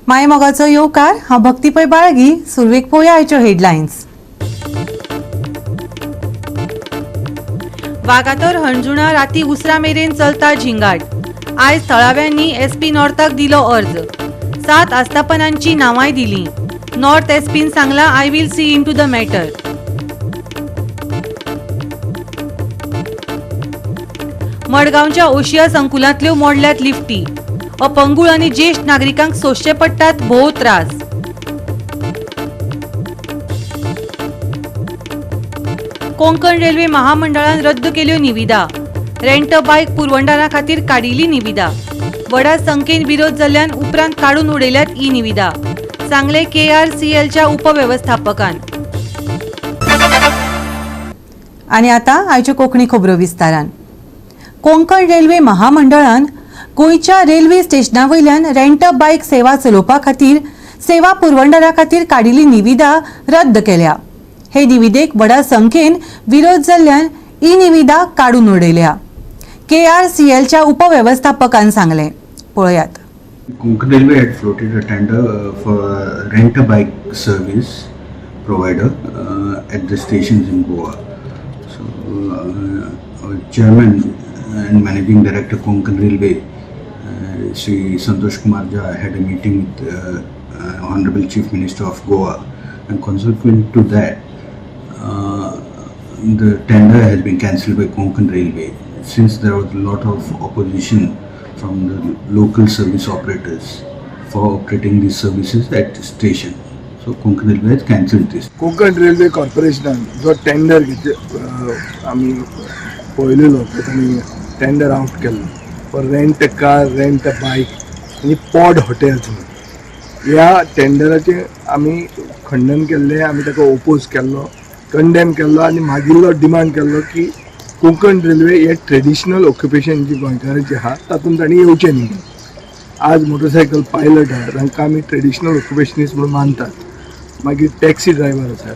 मायमोगाचो येवकार. हांव भक्ती पै बाळगी. सुरवेक पळोवया आयच्यो हेडलायन्स. वागातोर हणजुणा राती उसरा मेरेन चलता झिंगाट. आयज थळाव्यांनी एसपी नॉर्थाक दिलो अर्ज. 7 आस्थापनांची नांवांय दिली. नॉर्थ एसपीन सांगला, I will see into the matter. मडगांवच्या ओशिया संकुलांतल्यो मोडल्यात लिफ्टी. अपंगूळ आनी ज्येश्ठ नागरिकांक सोंसचे पडटात भोव त्रास. कोंकण रेल्वे महामंडळान रद्द केल्यो निविदा. रेंट बायक पुरवणदारा खातीर काडिल्ली निविदा. व्हडा संख्येन विरोध जाल्ल्यान उपरांत काडून उडयल्यात ही निविदा, सांगले केआरसीएलच्या उपवेवस्थापकान. आनी आतां आयच्यो कोंकणी खबरो विस्तारान. कोंकण रेल्वे महामंडळान गोंयच्या रेल्वे स्टेशना वयल्यान रेंट बायक सेवा चलोवपा खातीर सेवा पुरवणदारा खातीर काडिल्ली निविदा रद्द केल्या. हे निविदेक व्हडा संख्येन विरोध जाल्ल्यान ही निविदा काडून उडयल्या, केआरसीएलच्या उपवेवस्थापकान सांगलें. पळयात. Konkan Railway had floated a tender for rent a bike service provider at the stations in Goa. So, our chairman and managing director Konkan Railway, Sri Santosh Kumar Jha, had a meeting with Honorable Chief Minister of Goa, and consequent to that, the tender has been cancelled by Konkan Railway since there was a lot of opposition from the local service operators for operating these services at the station. So Konkan Railway has cancelled this. Konkan railway कॉर्पोरेशनान जो tender घेतले, आमी पळयलेलो, तांणी tender out केल्लो for rent a car, rent a bike आनी pod hotels म्हणून, ह्या टेंडराचें आमी खंडन केल्लें. आमी ताका ओपोज केल्लो, कंडेम केल्लो आनी मागिल्लो, डिमांड केल्लो की कोंकण रेल्वे हे ट्रेडिशनल ऑक्युपेशन जी गोंयकारांची आहा, तातूंत तांणी येवचें न्ही. आज मोटरसायकल पायलट आहा, तांकां आमी ट्रेडिशनल ऑक्युपेशनिस्ट म्हणून मानतात. मागीर टॅक्सी ड्रायव्हर आसात,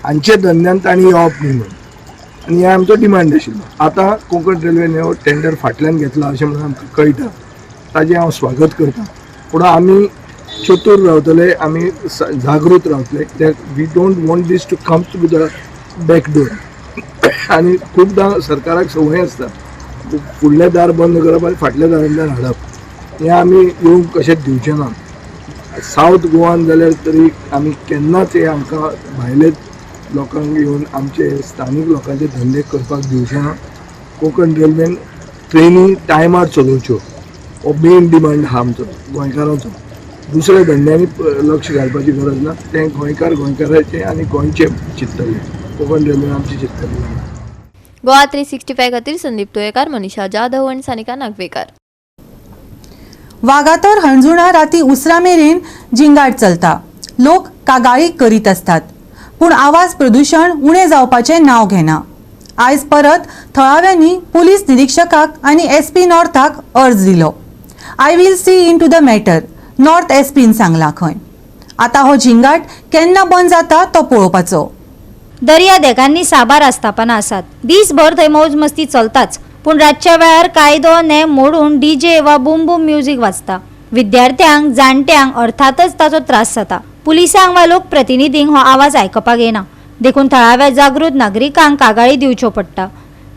हांच्या धंद्यान तांणी येवप न्ही म्हणून आनी हे आमचो डिमांड आशिल्लो. आतां कोंकण रेल्वेन हो टेंडर फाटल्यान घेतला अशें म्हणून आमकां कळटा. ताजें हांव स्वागत करता, पूण आमी चतूर रावतले, आमी जागृत रावतले कित्याक we don't want this to come to the back door. आनी खुबदां सरकाराक संवय आसता, फुडलें दार बंद करप आनी फाटल्या दारांतल्यान हाडप. हें आमी येवंक कशेंच दिवचें ना. सावथ गोवान जाल्यार तरी आमी केन्नाच हे आमकां भायले लोकांक येवन आमचे स्थानीक लोकांचे धंदे करपाक दिवचे ना. कोंकण रेल्वेन ट्रेनी टायमार चलोवच्यो, हो मेन डिमांड आहा आमचो गोंयकारांचो. दुसऱ्या धंद्यांनी लक्ष घालपाची गरज ना. तें गोंयकार गोंयकाराचे आनी गोंयचे चिंततले, कोंकण रेल्वे आमची चिंततली. गोवा 365 खातीर संदीप तुयेकार, मनीषा जाधव आणि सानिका नागवेकर. वागातोर हणजुणा राती उसरा मेरेन जिंगाट चलता. लोक कागाळी करीत असतात, पूण आवाज प्रदूषण उणें जावपाचें नांव घेना. आयज परत थळाव्यांनी पुलीस निरीक्षकाक आनी एसपी नॉर्थाक अर्ज दिलो. I will see into the matter, north एसपीन सांगला खंय. आतां हो झिंगाट केन्ना बंद जाता तो पळोवपाचो. दर्यादेगांनी साबार आस्थापनां आसात. दीसभर थंय मौज मस्ती चलताच, पूण रातच्या वेळार कायदो नेम मोडून डीजे वा बूम बूम म्युजीक वाजता. विद्यार्थ्यांक, जाणट्यांक अर्थातच ताचो त्रास जाता. पुलिसांक वा लोकप्रतिनिधींक हो आवाज आयकपाक येना, देखून थळाव्या जागृत नागरिकांक कागाळी दिवच्यो पडटा.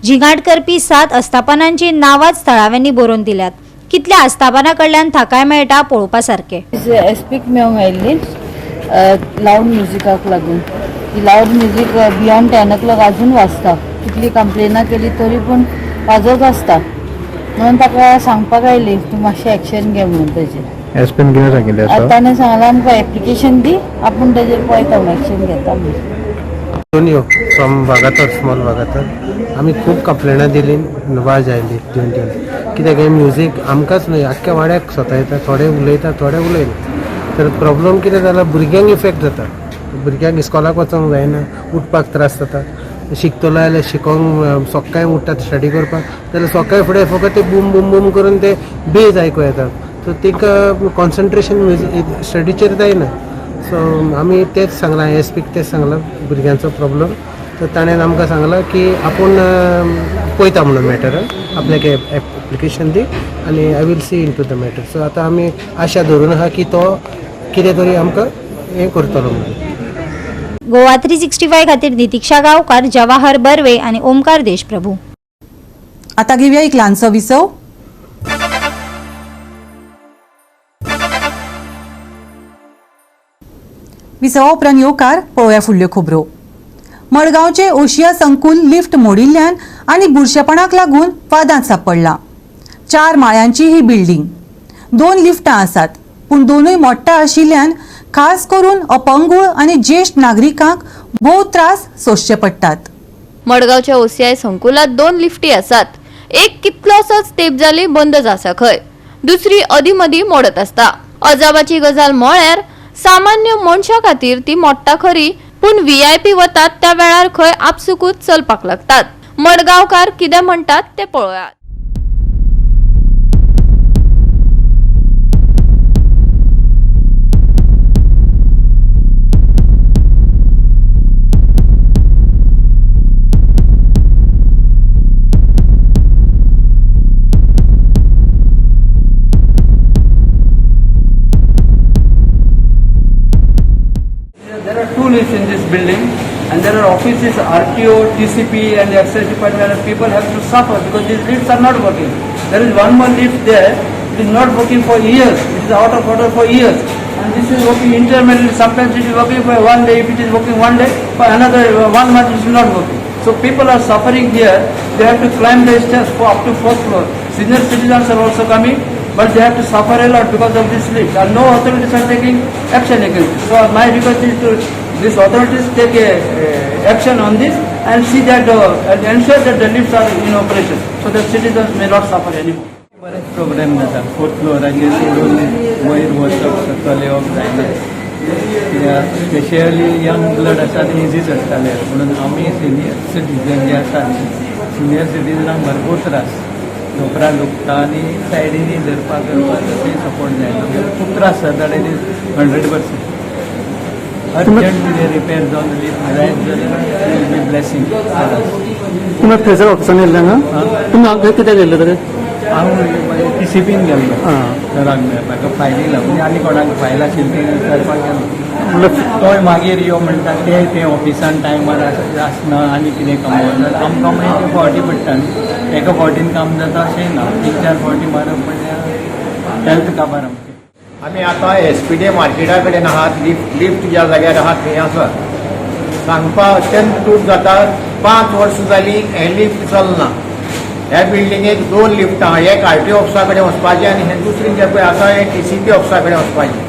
झिंगाट करपी 7 आस्थापनांची नांवांच थळाव्यांनी बरोवन दिल्यात. कितल्या आस्थापनां कडल्यान थाकाय मेळटा पळोवपा सारकें. एसपीक मेळोंक आयिल्ली लावड म्युजिकाक लागून. ही लावड म्युजीक बियॉन्ड 10 o'clock अजून वाजता. कितली कंप्लेनां केली तरी पूण वाजत आसता म्हणून ताका सांगपाक आयली, तूं मातशें एक्शन घे म्हणून तेजेर. एसपीन कितें सांगिल्लें आसा? आतां ताणें सांगलां, आमकां एप्लिकेशन दी, आपूण तेजेर पळयता म्हणून, एक्शन घेता म्हणून. Antonio from Vagator, small Vagator. आमी खूब कंप्लेनां दिली, वाज आयली दिवन दिवन, कित्याक हें म्युजीक आमकांच न्हय, आख्ख्या वाड्याक सतायता. थोडे उलयता, थोडे उलयना. तर प्रॉब्लम कितें जाला, भुरग्यांक इफेक्ट जाता. भुरग्यांक इस्कॉलाक वचोंक जायना, उठपाक त्रास जाता. शिकतलो जाल्यार शिकोंक सकाळीं उठ्ठात स्टडी करपाक, जाल्यार सकाळीं फुडें फकत ते बूम बूम बूम करून ते बेज आयकूं येता. सो तांकां कॉन्सन्ट्रेशन म्युजीक स्टडीचेर जायना. सो आमी तेच सांगलां, एस पीक तेच सांगलां भुरग्यांचो प्रॉब्लम. तर ताणें आमकां सांगलां की आपूण पळयता म्हणून मॅटर, आपल्याक एप्लिकेशन दी आनी I will see into the matter. So आतां आमी आशा धरून आहा की तो कितें तरी आमकां हें करतलो म्हणून. गोवा 365 खातीर नितिक्षा गांवकार, जवाहर बर्वे आनी ओमकार देशप्रभू. आता घेवया एक ल्हानसो विसव. विसवा उपरांत येवकार. पळोवया फुडल्यो खबरो. मडगांवचे ओशिया संकुल लिफ्ट मोडिल्ल्यान आनी बुरशेपणाक लागून वादांत सापडला. 4 माळ्यांची ही बिल्डींग, 2 लिफ्टां आसात, पूण दोनूय मोडटा आशिल्ल्यान खास करून अपंगूळ आनी ज्येश्ठ नागरिकांक भोव त्रास सोंसचे पडटात. मडगांवच्या ओसीआय संकुलात 2 लिफ्टी आसात. एक कितलोसोच तेंप जाली बंदच आसा खंय, दुसरी अदी मदीं मोडत आसता. अजाबाची गजाल म्हळ्यार सामान्य मनशा खातीर ती मोडटा खरी, पूण व्हीआयपी वतात त्या वेळार खंय आपसुकूच चलपाक लागतात. मडगांवकार कितें म्हणटात तें पळोवयात. There are 2 lifts in this building, and there are offices, RTO, TCP and the excise department, and people have to suffer because these lifts are not working. There is one more lift there, it is not working for years, it is out of order for years, and this is working intermittently. Sometimes it is working for 1 day, if it is working 1 day, for another 1 month it is not working. So people are suffering here, they have to climb the stairs for up to 4th floor. Senior citizens are also coming, but they have to suffer a lot because of this lift, and no authorities are taking action against it. So my request is to these authorities take a action on this and see that and ensure that the lifts are in operation so that citizens may not suffer anymore. बरेच problem जाता. Fourth फ्लोराचेर सोडून वयर वचप सकयल येवप जायना, कित्याक specially young blood आसा ते इजी चडटाले, म्हणून आमी सिनियर सिटीजन जे आसा सिनियर सिटीजनाक भरपूर त्रास, धोपरां दुखता आनी सायडीनी धरपाक करपाक तशें सपोर्ट जायना, खूब त्रास जाता. It is 100% urgent कितें रिपेर जावन लिफ्ट जायत जाल्यार will be blessing. तुमी थंयसर ऑफिसान येयल्ले हांगा? तुमी हांगा कित्याक येयल्ले तर? हांव टीसीपीन गेल्लो सराक मेळपाक, फायली लागून आनी कोणाक फायल आशिल्ली ती करपाक गेलो. तोय मागीर यो म्हणटा, ते ते ऑफिसान टायमार आसना आनी कितें काम जाल्यार आमकां मागीर ते फावटी पडटा न्ही, एका फावटीन काम जाता अशें ना, 3-4 फावटी मारप म्हणल्यार हेल्थ काबार आमचें. आमी आतां एसपीडी मार्केटा कडेन आहात, लिफ्ट ज्या जाग्यार आहात थंय आसा. सांगपाक अत्यंत दूख जाता, 5 वर्सां जालीं हें लिफ्ट चलना. ह्या बिल्डिंगेक 2 लिफ्टां आहा, एक आरटीओ ऑफिसा कडेन वचपाचें आनी हें दुसरें जें पळय आसा हें टीसीपी ऑफिसा कडेन वचपाचें.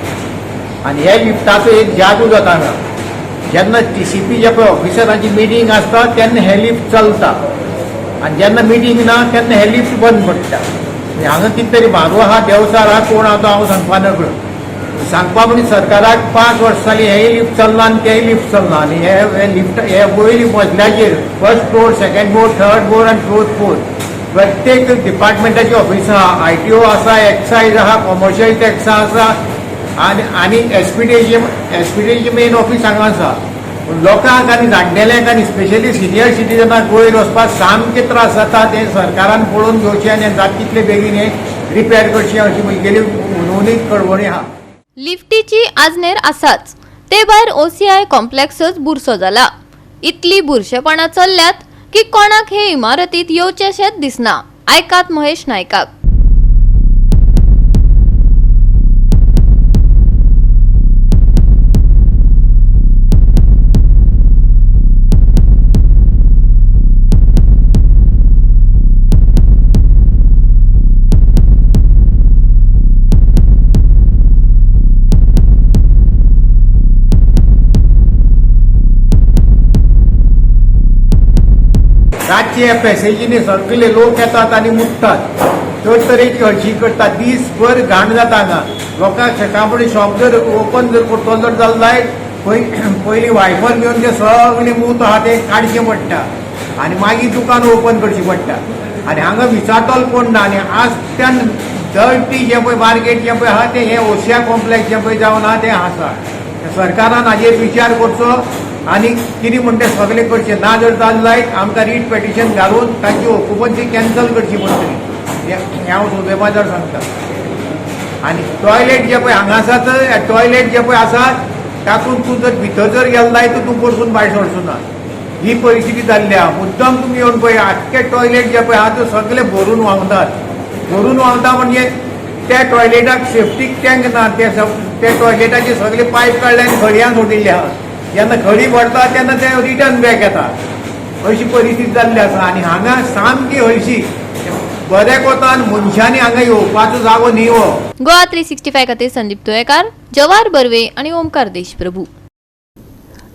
आनी ह्या लिफ्टाचो एक जादू जाता हांगा, जेन्ना टीसीपी जे पळय ऑफिसरांची मिटींग आसता तेन्ना हें लिफ्ट चलता आनी जेन्ना मिटींग ना तेन्ना हें लिफ्ट बंद पडटा. हांगा कितें तरी म्हारू आहा, देवचार आहा, कोण आहा तो हांव सांगपा नकळो. सांगपा म्हणजे सरकाराक 5 वर्सां जालीं हेंय लिफ्ट चलना आनी तेंय लिफ्ट चलना, आनी हे लिफ्ट हे वयली मजल्याचेर 1st floor, 2nd floor, 3rd floor आनी 4th floor प्रत्येक डिपार्टमेंटाची ऑफिसां आहा. आरटीओ आसा, एक्सायज आहा, कॉमर्शियल टॅक्स आसा आनी आनी एसपीडीएची मेन ऑफीस हांगा आसा. लोकांक आनी जाणटेल्यांक आनी स्पेशली सिनियर सिटीजनाक वयर वचपाक सामके त्रास जाता. तें सरकारान पळोवन घेवचें आनी जाता तितले बेगीन हें रिपेर करचें अशी म्हगेली हुनहुनीत कळवणी आहा. लिफ्टीची आजनेर आसाच, ते भायर ओसीआय कॉम्प्लेक्सच बुरसो जाला. इतली बुरशेपणां चल्ल्यात की कोणाक हे इमारतीत येवचेंशेंच दिसना. आयकात महेश नायकाक. रातचे ह्या पॅसेजींनी सगळे लोक येतात आनी मुततात, तरेतरेची हळशी करतात, दीसभर घाण जाता हांगा. लोकांक सकाळ फुडें शॉप जर ओपन जर करतलो जर जाल्यार जायत पयलीं वायफर घेवन ते सगळे मूत आहा ते काडचें पडटा आनी मागीर दुकान ओपन करचें पडटा. आनी हांगा विचारतलो कोण ना. आनी आजच्यान डर्टी जें पळय मार्केट जें पळय आहा तें हें ओशिया कॉम्प्लेक्स जें पळय जावन आहा तें आसा. सरकारान हाजेर विचार करचो आनी कितें म्हणटा सगळें करचें. ना जर जालें जायत आमकां रीट पेटिशन घालून तांची ऑक्युपन्सी कॅन्सल करची पडटली, हें हांव सुदैवाजार सांगता. आनी टॉयलेट जे पळय हांगा आसात, टॉयलेट जे पळय आसा तातूंत तूं जर भितर जर गेलो जायत तर तूं परसून भायर सरचो ना. ही परिस्थिती जाल्ली आहा. मुद्दम तुमी येवन पळय, आख्खे टॉयलेट जे पळय आहा ते सगळे भरून व्हांवतात. भरून व्हांवता म्हणजे त्या टॉयलेटाक सेफ्टीक टँक ना. ते टॉयलेटाचे सगळे पायप काडले आनी खडयान सोडिल्ले आहा. जेन्ना खडी पडटा तेन्ना ते रिटर्न बॅक येता. अशी परिस्थिती जाल्ली आसा. आनी हांगा सामकी हळशी बऱ्या कोतान मनशांनी हांगा येवपाचो जागो न्ही हो. गोवा 365 खातीर संदीप तुयेकार, जवाहर बर्वे आणि ओमकार देशप्रभू.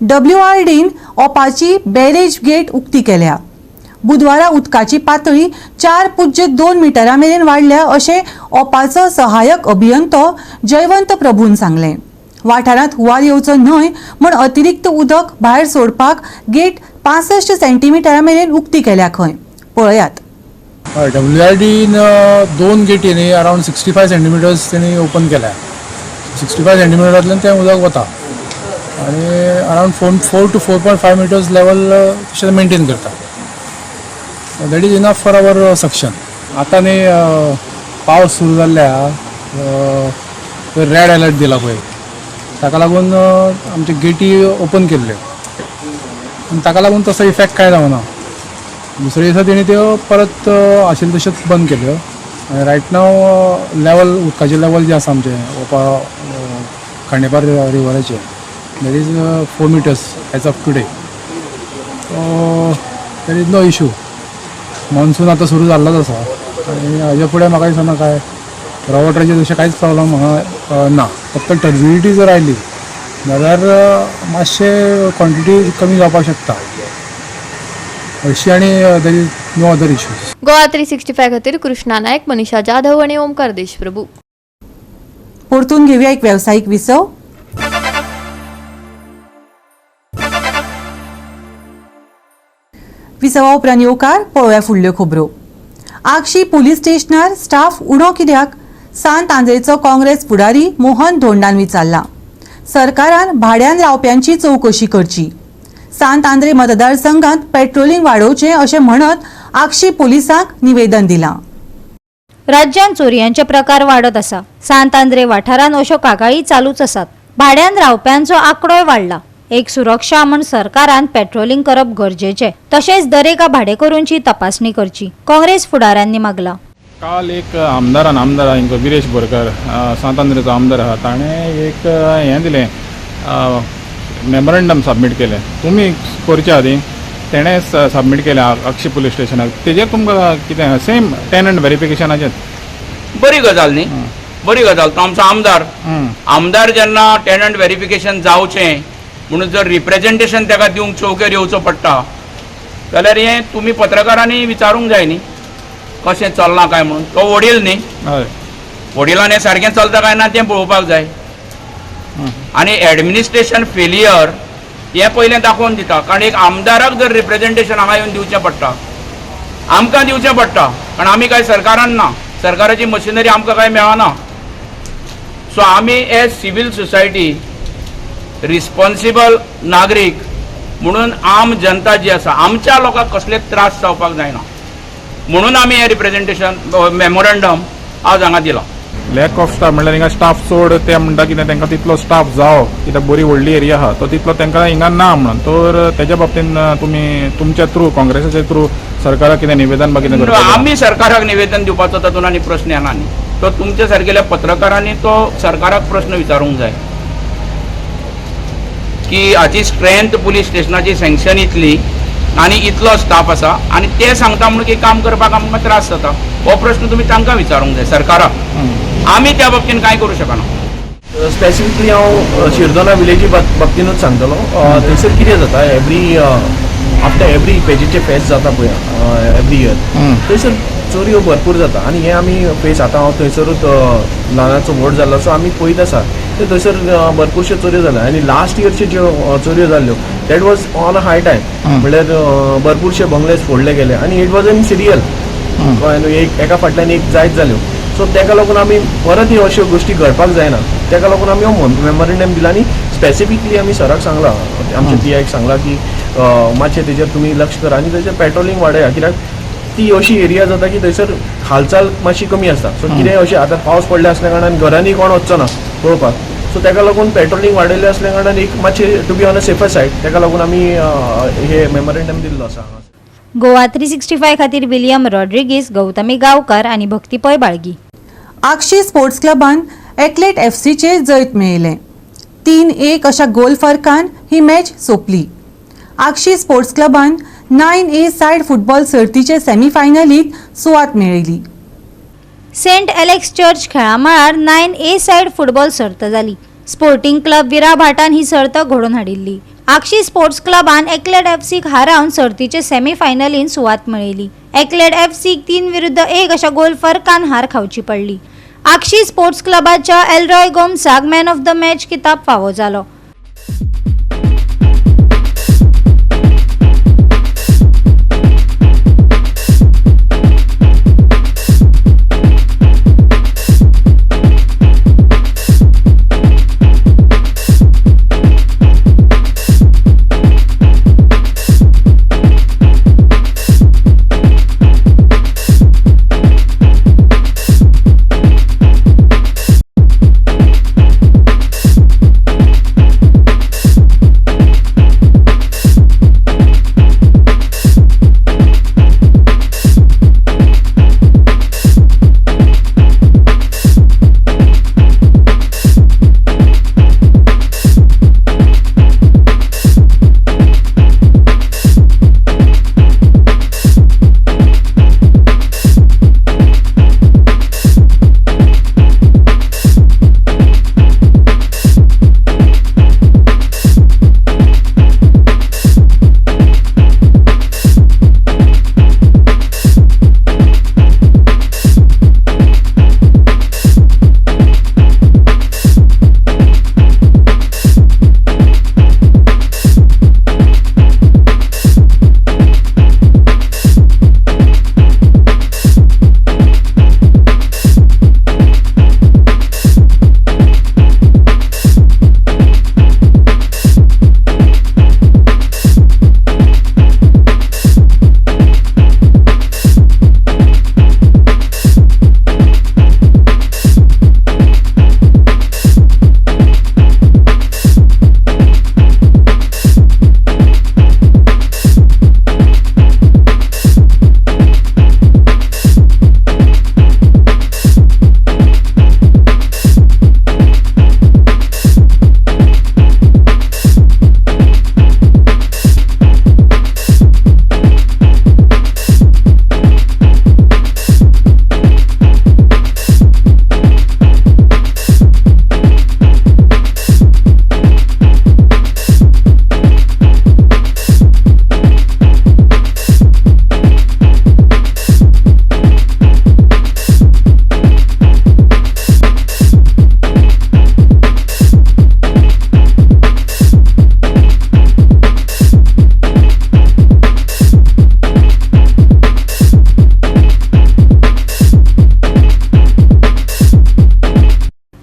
डब्ल्यूआरडीन ओपाची बॅरेज गेट उक्ती केल्या. बुधवारा उदकाची पातळी 4.02 मिटरा मेरेन वाडल्या अशें ओपाचो सहाय्यक अभियंतो जयवंत प्रभून सांगलें. वाठारांत हुंवार येवचो न्हय म्हूण अतिरिक्त उदक भायर सोडपाक गेट 65 सेंटीमिटरा मेरेन उक्ती केल्या खंय. पळयात. हय, डब्ल्यू आर डीन दोन गेटी न्ही अरावंड 65 सेंटीमिटर्स तेणी ओपन केल्या. 65 सेंटीमिटरांतल्यान तें उदक वता आनी around 4 to 4.5 meters level तशें मेंटेन करता. That is enough for our suction. आतां न्ही पावस सुरू जाल्ले आहा, रेड अलर्ट दिला पळय, ताका लागून आमचे गेटी ओपन केल्ल्यो आनी ताका लागून तसो इफेक्ट कांय जावना. दुसऱ्या दिसा तेणी त्यो परत आशिल्ले तश्योच बंद केल्यो आनी रायट नाव लेवल, उदकाचें लेवल जें आसा आमचें ओपा Khandepar रिवराचें, that is 4 meters as of today. There is no issue. Monsoon आतां सुरू जाल्लोच आसा आनी हाजे फुडें म्हाका दिसना काय रॉ वॉटराचे तशें कांयच प्रॉब्लम हांगा ना. फक्त टर्बिडिटी जर आयली जाल्यार मातशें क्वॉन्टिटी कमी जावपाक शकता हरशीं आनी there is no other issues. Goa 365 खातीर कृष्णा नायक, मनीषा जाधव आणि ओमकार देशप्रभू. परतून घेऊया एक व्यावसायिक विसव. विसवा उपरांत येवकार. पळोवया फुडल्यो खबरो. आगशी पुलीस स्टेशनार स्टाफ उणो कित्याक? सांत आंद्रेचो काँग्रेस फुडारी मोहन धोंडान विचारला. सरकारान भाड्यान रावप्यांची चवकशी करची, सांत आंद्रे मतदारसंघात पेट्रोलिंग वाडोवचें अशें म्हणत आगशी पुलिसांक निवेदन दिलां. राज्यांत चोरयांचे प्रकार वाडत आसा. सांत आंद्रे वाठारांत अश्यो कागाळी चालूच आसात. भाड्यान रावप्यांचो आंकडोय वाडला. एक सुरक्षा म्हूण सरकारान पेट्रोलिंग करप गरजेचें, तशेंच दरेका भाडेकरूंची तपासणी करची, काँग्रेस फुडाऱ्यांनी मागला. काल एक आमदारान, आमदार हांचो विरेश बोरकर, सांत आंद्रेचो आमदार आहा, ताणें एक हें दिलें, मेमोरंडम सबमीट केलें. तुमी करच्या आदीं तेणें सबमीट केलें आगशी पुलीस स्टेशनाक. तेजेर तुमकां कितें, सेम टेनंट वेरिफिकेशनाचें? बरी गजाल न्ही, बरी गजाल. तो आमचो आमदार. आमदार जेन्ना टेनंट वेरिफिकेशन जावचें म्हणून जर रिप्रेझेंटेशन ताका दिवंक चौकेर येवचो पडटा जाल्यार हें तुमी पत्रकारांनी विचारूंक जाय न्ही, कशें चल्लां काय म्हणून. तो वडील न्ही? वडिलान हें सारकें चलता काय ना तें पळोवपाक जाय. आनी एडमिनिस्ट्रेशन फेलियर हें पयलें दाखोवन दिता, कारण एक आमदाराक जर रिप्रेझेंटेशन हांगा येवन दिवचें पडटा, आमकां दिवचें पडटा, कारण आमी काय सरकारान ना, सरकाराची मशिनरी आमकां काय मेळना. सो आमी एज सिवील सोसायटी, रिस्पॉन्सिबल नागरीक म्हणून आम जनता जी आसा, आमच्या लोकांक कसलेच त्रास जावपाक जायना म्हणून आमी हें रिप्रेझेंटेशन मेमोरंडम आज हांगा दिलां. लॅक ऑफ स्टाफ म्हणल्यार हिंगा स्टाफ चड, ते म्हणटा कितें तांकां तितलो स्टाफ जावो कित्याक बरी व्हडली एरिया आहा, तो तितलो तांकां हिंगा ना म्हणून. तर तेज्या बाबतीन तुमी तुमच्या थ्रू, काँग्रेसाच्या थ्रू सरकाराक कितें निवेदन बा कितें करपाचें? आमी सरकाराक निवेदन दिवपाचो तातूंत आनी प्रश्न येना न्ही. तो तुमच्या सारकेल्या पत्रकारांनी तो सरकाराक प्रश्न विचारूंक जाय की हाची स्ट्रेंथ पुलीस स्टेशनाची सँक्शन इतली आनी इतलो स्टाफ आसा आनी ते सांगता म्हणून की काम करपाक आमकां त्रास जाता. हो प्रश्न तुमी तांकां विचारूंक जाय, सरकाराक. आमी त्या बाबतीन कांय करूं शकना. स्पेसिफिकली हांव शिरदोना विलेजी बाबतीनूच सांगतलो. थंयसर कितें जाता, एवरी आफ्टर एवरी पेजीचे फेस्त जाता पळय एवरी इयर, थंयसर चोरयो भरपूर जाता आनी हें आमी फेस आतां हांव थंयसरूच ल्हानाचो व्हड जाल्लो, सो आमी पळयत आसा ते थंयसर भरपूरश्यो चोरयो जाल्या. आनी लास्ट इयरच्यो ज्यो चोरयो जाल्ल्यो, that was on a high time, म्हणल्यार भरपूरशे बंगलेज फोडले गेले आनी it was in serial, कळ्ळें न्हू, एक एका फाटल्यान एक जायत जाल्यो. सो तेका लागून आमी परत ह्यो अश्यो गोश्टी घडपाक जायना तेका लागून आमी हो मेमोरेंडम दिला आनी स्पेसिफिकली आमी सराक सांगला, आमच्या पी आयक सांगला की मातशें तेजेर तुमी लक्ष करा आनी तेजेर पेट्रोलिंग वाडया, कित्याक ती अशी एरिया जाता की थंयसर हालचाल मातशी कमी आसता. सो कितेंय अशें आतां पावस पडले आसल्या कारणान घरांनी कोण वचचो ना पळोवपाक, सो ताका लागून पेट्रोलिंग वाडयल्लें आसल्या कारणान एक मातशें to be on a safer side ताका लागून आमी हे मेमोरेंडम दिल्लो आसा. गोवा 365 खातीर विलियम रॉड्रिगीस, गौतमी गांवकार आनी भक्ती पै बाळगी. आगशी स्पोर्ट्स क्लबान एक्लेट एफसीचेर जैत मेळयलें. 3-1 अशा गोल फरकान ही मॅच सोंपली. आगशी स्पोर्ट्स क्लबान 9A side फुटबॉल सर्तीचे सेमीफायनलीत सुवात मेळयली. सेंट एलेक्स चर्च खेळामळार 9A side football सर्त जाली. स्पोर्टिंग क्लब विरा भाटान ही सर्त घडोवन हाडिल्ली. आगशी स्पोर्ट्स क्लबान एक्लेड एफसीक हारावन सर्तीचे सेमीफायनलीन सुवात मेळयली. एक्लेड एफसीक 3-1 अशा गोल फरकान हार खावची पडली. आगशी स्पोर्ट्स क्लबाच्या एलरॉय गोम्साक मॅन ऑफ the match किताब फावो जालो.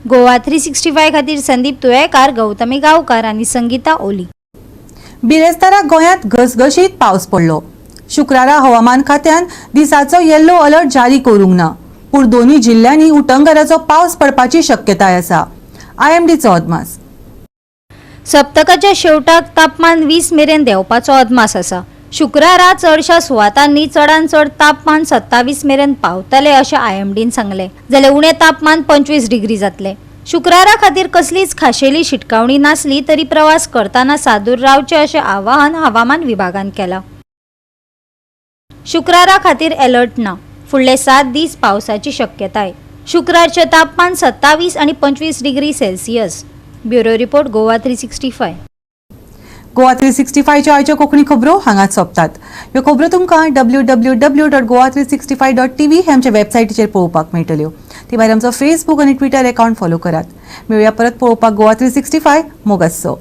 गोवा 365 खातीर संदीप तुयेकार, गौतमी गांवकार आनी संगीता ओली. बिरेस्तारा गोंयांत घसघशीत पावस पडलो. शुक्रारा हवामान खात्यान दिसाचो येल्लो अलर्ट जारी करूंक ना, पूण दोनूय जिल्ल्यांनी उटंगाराचो पावस पडपाची शक्यताय आसा. आयएमडीचो अदमास. सप्तकाच्या शेवटाक तापमान 20 मेरेन देंवपाचो अदमास आसा. शुक्रारा चडशा सुवातांनी चडान चड तापमान 27 मेरेन पावतले अशें आयएमडीन सांगलें, जाल्यार उणें तापमान 25 डिग्री जातलें. शुक्रारा खातीर कसलीच खाशेली शिटकावणी नासली तरी प्रवास करतना सादूर रावचें अशें आवाहन हवामान विभागान केलां. शुक्रारा खातीर अलर्ट ना. फुडले 7 दीस पावसाची शक्यताय. शुक्रारचें तापमान 27 आनी 25 degree Celsius. Bureau report, Goa 365. Goa 365च्यो आयच्यो कोंकणी खबरो हांगाच सोंपतात. ह्यो खबरो तुमकां www.goa365.tv हे आमच्या वेबसायटीचेर पळोवपाक मेळटल्यो. ते भायर आमचो फेसबूक आनी ट्विटर अकावंट फॉलो करात. मेळुया परत पळोवपाक गोवा 365. मोगासो.